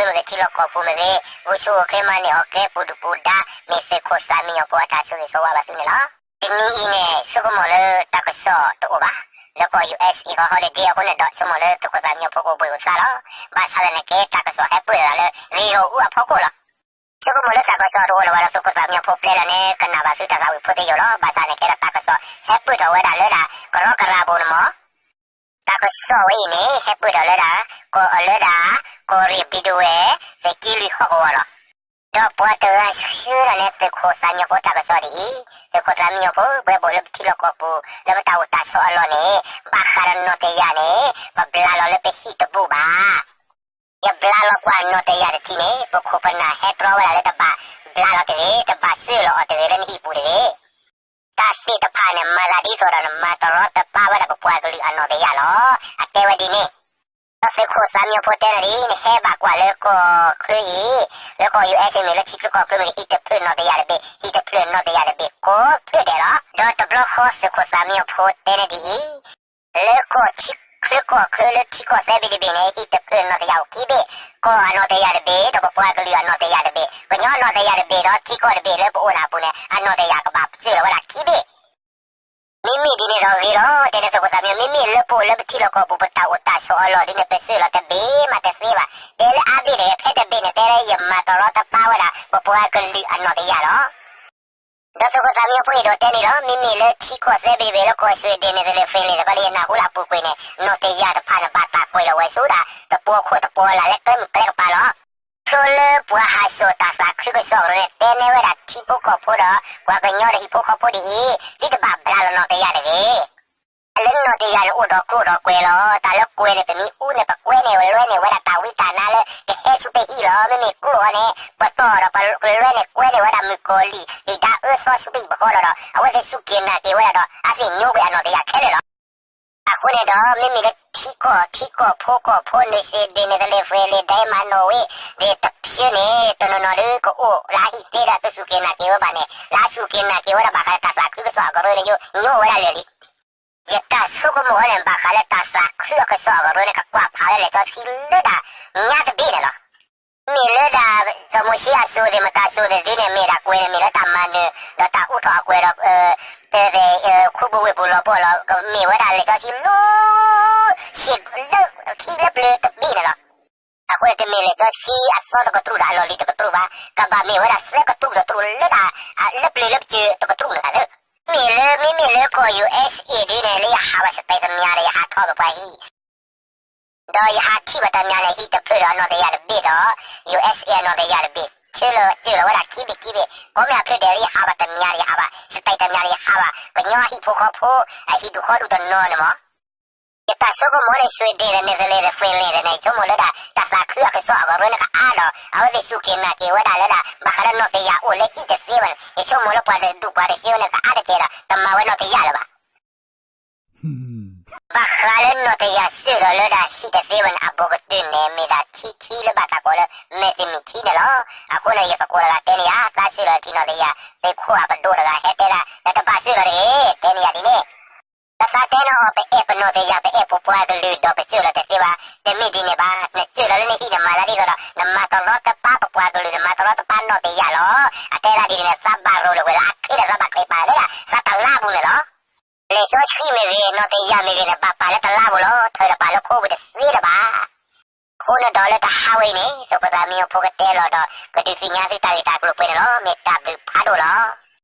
သုးမုၢ်ဂဲၤထံလီၢ်ကီၢ်ပူၤမ့ၢ်ဂ့ၤ, အိၣ်ဆူၣ်အိၣ်ချ့မၤန့ၢ်အီၣ်ကဲပူၤဒုၣ်ပူၤဒါ မ့ၢ်သုးခိၣ်သးမံညီၤဖိအတၢ်ဆိၣ်ဂ့ၤဆိၣ်ဝါဘၣ်သုန့ၣ်လီၤ. တနံၤအံၤန့ၣ် ဆိကမိၣ်လၢတၢ်ကစီၣ်တအိၣ်ဘၣ်, လၢကီၢ် ယူၣ်အ့းအ့း အံၤ ဟီၣ်လံဒ့အဃိန့ၣ်ဒီး ဆိကမိၣ်လၢသုးခိၣ်သးမံညီၤဖိကအိၣ်ဘှံးအိၣ်သါလီၤ. ဘၣ်ဆၣ်သနာ်က့ တၢ်ကစီၣ်ဟဲပၢၢ်ထီၣ်လၢ ဂ့ၢ်ဂီၢ်အူအဖီခိၣ်လီၤ. ဆိကမိၣ်လၢတၢ်ကစီၣ်တအိၣ်လၢၤဘၣ်ဒီး သုးခိၣ်သးမံညီၤဖိပျဲလီၤန့ၣ် ကနၣ်ဘၣ်သုတၢ်သးဝံၣ်ဖိသ့ယိာ်လီၤ. ဘၣ်ဆၣ်သနာ်က့ဒီး တၢ်ကစီၣ်ဟဲပၢၢ်ထီၣ်ဝဲဒၣ်လၢဒၣ် ကရီကရၤပူၤန့ၣ်မ့ၢ် တၢ်ကစီၣ်ဝဲအံၤန့ၣ် ဟဲပၢၢ်ထီၣ်လၢဒၣ် ကီၢ်အလၢဒၣ် ကီၢ်ရ့ၣ် ဘံဒဝဲၢ် သုးက့လွံၢ်ဟီၣ်ကဝီၤလီၤ. ဒီးပှၤတဂၤဆှၢလီၤန့ၣ် သုးခိၣ်သးမံညီၤဖိတၢ်ကစီၣ်ဒ်အံၤ, သုးခိၣ်သးမံညီၤဖိ ပဝဲပအိၣ်လၢပထံလီၢ်ကီၢ်ပူၤ လၢပတၢ်အိၣ်တၢ်ဆိးအလီၢ်န့ၣ် ဘၣ်ဃးဒီးနီၢ်တယၢ်န့ၣ် ပဘျးလီၤလၢပဟံၣ်တဘူးဘၣ်. ယဘျးလီၤကွၢ်နီၢ်တယၢ်တထံၣ်န့ၣ် ပခိၣ်ပနၢ်ဟဲတြီဝဲဒၣ်လၢတဘၣ်ဘျးလီၤတဂ့ၤ, တဘၣ်စၢၢ်လီၤအီၤတဂ့ၤလၢနဟံၣ်ပူၤတဂ့ၤ. တၢ်သ့ၣ်တဖၣ်န့ၣ် မၤသးဒ်သိးဒီးနမၤတရီတပါဝဲဒၣ်ပပှၤကလုာ်အနီၢ်တယၢ်လီၤ. အတဲဝဲဒ်န့ၣ်, ဒီးသုးခိၣ်သးမံညီၤဖိတဲန့ၣ်ဒ်အံၤ, နဟဲဘၣ်ကွၢ်လၢကီၢ်ချၢအံၤ, လၢကီၢ် ယူၣ်အ့းအ့း မ့ၢ်လၢထံချၢကီၢ်ချၢမ့ၢ်ဂ့ၤ ဟံၣ်တဖျၢၣ်နီၢ်တယၢ်တဘ့ၣ်, ဟံၣ်တဖျၢၣ်နီၢ်တယၢ်တဘ့ၣ် ကိးဖျၢၣ်ဒဲးလီၤ. ဒီးတဘျီဃီသုးခိၣ်သးမံညီၤဖိတဲန့ၣ်ဒ်အံၤ, လၢကီၢ်ထံချၢကီၢ်ချၢလၢထံကီၢ်သၢဘ့ၣ်တဘ့ၣ်န့ၣ် ဟံၣ်တဖျၢၣ်နီၢ်တယၢ်အိၣ်ခံဘ့ၣ်, ကီၢ်အနီၢ်တယၢ်တဘ့ၣ် ဒီးပပှၤကလုာ်အနီၢ်တယၢ်တဘ့ၣ်, ကညီနီၢ်တယၢ်တဘ့ၣ်ဒီးထံကီၢ်တဘ့ၣ်လၢပအိၣ်ဒၣ်အပူၤန့ၣ် အနီၢ်တယၢ်ကဘၣ်စၢၢ်လီၤဝဲဒၣ်ခံဘ့ၣ်. မ့မ့ၢ်ဒ်န့ၣ်ဒီးဂ့ၤလီၤ, တဲန့ၣ်သုးခိၣ်သးမံညီၤ, မ့မ့ၢ်လၢပအိၣ်လၢပထံလီၢ်ကီၢ်ပူၤ ပတၢ်အိၣ်တၢ်ဆိးအလီၢ်ဒ်န့ၣ် ပစၢၢ်လီၤတဘ့ၣ်မးတသ့ဘၣ်. တဲလၢအါဘ့ၣ်တဂ့ၤ ဖဲတဘ့ၣ်န့ၣ် တဲလၢယမၤတရီတပါဝဲဒၣ် ပပှၤကလုာ်အနီၢ်တယၢ်လီၤ. ဒီးသုးခိၣ်သးမံညီၤဖိအဲၣ်ဒိးတဲန့ၣ်လီၤ, မ့မ့ၢ်လၢထံကီၢ်သၢဘ့ၣ်တဘ့ၣ်လၢကီၢ် Sweden န့ၣ် သလ့ၣ် Finland တခီန့ၣ် ယနၢ်ဟူလၢအပူၤကွံာ်န့ၣ် နီၢ်တယၢ်တဖၣ်န့ၣ် ဘၣ်တၢ်ကွဲးလီၤဝဲဆူဒၣ် တပှီခိၣ်တပှီလာ်လၢကျဲမုၢ်ကျဲကပၤလီၤ. ဖျိလၢပှၤဟးစိာ်တၢ်သးခုကစီၣ်အကရၢန့ၣ် တဲန့ၢ်ဝဲဒၣ်ထံဖိကီၢ်ဖိဒီး ပှၤကညီဒီးဟံၣ်ဖိဃီဖိဒ်အံၤ, သုတဘၣ်ဘျးလီၤနီၢ်တယၢ်တဂ့ၤ. လၢနီၢ်တယၢ်န့ၣ်အိၣ်ဒီးကျိၣ်ဒီးကွဲၤလီၤ. တၢ်လၢကွဲၤန့ၣ် ပမ့ၢ်အူန့ၣ် ပကွဲန့ၢ်လွဲန့ၢ်ဝဲဒၣ်တၢ်ဝံတၢ်နါလၢ ကဟဲဆူပဟံၣ်လီၤ. မ့မ့ၢ်ကျိၣ်အီၤန့ၣ် ပတီၢ်ဒီးပလွဲန့ၢ်ကွဲန့ၢ်ဝဲဒၣ်မုၣ်ကီၤလံၢ် ဒုၣ်ဒါအၢသီဆူပဟံၣ်ပဃီလီၤဒီး အဝဲသ့ၣ်စူၢ်က့ၤနာ်က့ၤဝဲဒၣ်ဒီး အသ့ၣ်ညိကွံာ်အနီၢ်တယၢ်ခဲလၢာ်လီၤ. အဃိန့ၣ်ဒီး မ့မ့ၢ်လၢထံကီၢ် ထံကီၢ်ဖိကီၢ်ဖိ Sweden န့ၣ် သလ့ၣ် Finland, Denmark, Norway သ့ၣ်တဖၣ်န့ၣ် တနီၤနီၤဒုးကအိၣ်လၢအဟံၣ်သ့ဒီး တစူၢ်က့ၤနာ်က့ၤဝဲဘၣ်န့ၣ် လၢအစူၢ်က့ၤနာ်က့ၤဝဲဒၣ်ဘၣ်ဃးလၢတၢ်သးခုကစီၣ်အကရၢန့ၣ် ညိဝဲဒၣ်လၢာ်လံ. ယတၢ်ဆိကမိၣ်ဝဲန့ၣ် ဘၣ်ဃးလၢတၢ်သးခုအကစီၣ်အကရၢန့ၣ် ကကွၢ်ဖးဝဲလံာ်စီဆှံလၢဒၣ်ညါတဘ့ၣ်န့ၣ်လီၤ. မ့ၢ်လၢဒၣ် စီၤမိၤၡ့အစိၤသ့ၣ် မတၤစိၤသ့ၣ်ဒ်န့ၣ် မ့ၢ်ဒၣ်ကွဲၤန့ၣ် မ့ၢ်လၢတၢ်မၤနၢၤ ဒီးတၢ်အိးထီၣ်အကွဲၤဒီး တၢ်သ့ၣ် ခူပူၤဝ့ၢ်ပူၤလီၤပှီၢ်လီၤ မ့ၢ်ဝဲဒၣ်လံာ်စီဆှံလၢ ဆံးလၢခံလၢပျၢၤတဘ့ၣ်န့ၣ်လီၤ. အဃိန့ၣ် တမ့ၢ်လံာ်စီဆှံအသီတကတြူၢ်ဒီးအလီၢ်လံၤတကတြူၢ်ဘၣ်, ကဘၣ်မ့ၢ်ဝဲဒၣ်သၢကတြူၢ်တကတြူၢ်လၢဒၣ် လၢပျၢၤလၢပစၢၤတကတြူၢ်န့ၣ်လီၤ. မ့ၢ်လၢ မ့မ့ၢ်လၢကီၢ် ယူၣ်အ့းအ့း ဒ်န့ၣ် လၢယဟးဘၣ်စတဲးတမံၤဒီး ယဟးထီၣ်ကပှၤဟံၣ် ဒီးယဟးထံၣ်ဘၣ်တမံၤန့ၣ် ဟံၣ်တဖျၢၣ်ဒီးအနီၢ်တယၢ်တဘ့ၣ်ဒီး ယူၣ်အ့းအ့း အနီၢ်တယၢ်တဘ့ၣ် ဆၢလီၤစၢၤလီၤဝဲဒၣ်ခံဘ့ၣ်ခံဘ့ၣ်, ကိးမ့ၢ်အဖျၢၣ်ဒဲးလၢယဟးဘၣ်တမံၤဒီး ယဟးဘၣ် စတဲးတမံၤဒီး ယဟးဘၣ် ကညီဟံၣ်ဖိဃီဖိ အဟံၣ်ဒူၣ်ဃီဒူၣ်တနီၤန့ၣ်မး. ယတၢ်ဆိကမိၣ်န့ၣ် Sweden ဒီး Netherlands ဒီး Finland န့ၣ် ယဆိကမိၣ်လၢဒၣ် တၢ်သးခုအကစီၣ်အကရၢန့ၣ်ကအါဒီး အဝဲသ့ၣ်စူၢ်က့ၤနာ်က့ၤဝဲဒၣ်လၢဒၣ် ဘၣ်ဃးလၢနီၢ်တယၢ်အိၣ်လၢဟံၣ်တသ့ဘၣ်န့ၣ် ယဆိကမိၣ်လၢပှၤတဒူၣ်ပှၤတဆှၢန့ၣ် ကအါတက့ၢ်ဒီး တမၤဝဲနီၢ်တယၢ်လၢၤဘၣ်. ဘၣ်ဃးလၢနီၢ်တယၢ်စၢၢ်လီၤလၢဒၣ်ဟံၣ်တသ့ဘၣ်န့ၣ် အဘူးကတၢၢ်န့ၣ် မ့ၢ်ဒၣ်ထံခံလၢဘၣ်တၢ်ကိးလၢ မဲာ်သမံးထံန့ၣ်လီၤ. အဃိန့ၣ် ယသကိးတဂၤတဲန့ၢ်ယၤ သးစၢၢ်လီၤထံနီၢ်တယၢ် သုးခိၣ်အပဒိၣ်တဂၤဟဲတဲဒၣ် နတဘၣ်စၢၢ်လီၤတဂ့ၤ တဲန့ၢ်ယၤဒ်န့ၣ် ပသးတဲနီၢ်အီၤ ပအဲၣ်ပနီၢ်တယၢ် ပအဲၣ်ပပှၤကလုာ်ဒီးပစၢၢ်လီၤတသ့ဘၣ်. တမ့ၢ်ဒ်န့ၣ်ဘၣ် နစၢၢ်လီၤလၢနဟံၣ်နမၤသးဒ်သိးဒီး နမၤတရီတပါပပှၤကလုာ် နမၤတရီတပါနီၢ်တယၢ်လီၤ. အတဲဒၣ်ဒ်န့ၣ် သးဘၣ်ရိၤလၢဝဲလၢအချ့ဒီးသးဘၣ်ချ့ပာ်လၢဒၣ် သးတလါပူၤန့ၣ်လီၤ. လံာ်စီဆှံမ့ၢ်ဂ့ၤ နီၢ်တယၢ်မ့ၢ်ဂ့ၤန့ၣ် ဘၣ်ပာ်လၢတလါပူၤလီၤ. ထၢၣ်တပာ်လၢခိပူၤတသ့လၢၤဘၣ်. အဃိန့ၣ်ဒီးလၢတဟါဝဲအံၤန့ၣ် သုးခိၣ်သးမံဖိကတဲလီၤဒီး ကဒုးသ့ၣ်ညါသုတၢ်ဂ့ၢ်တၢ်ကျိၤပှဲၤန့ၣ်လီၤ. မ့ၢ်တၢ်ဘျုးဖးဒိၣ်လီၤ.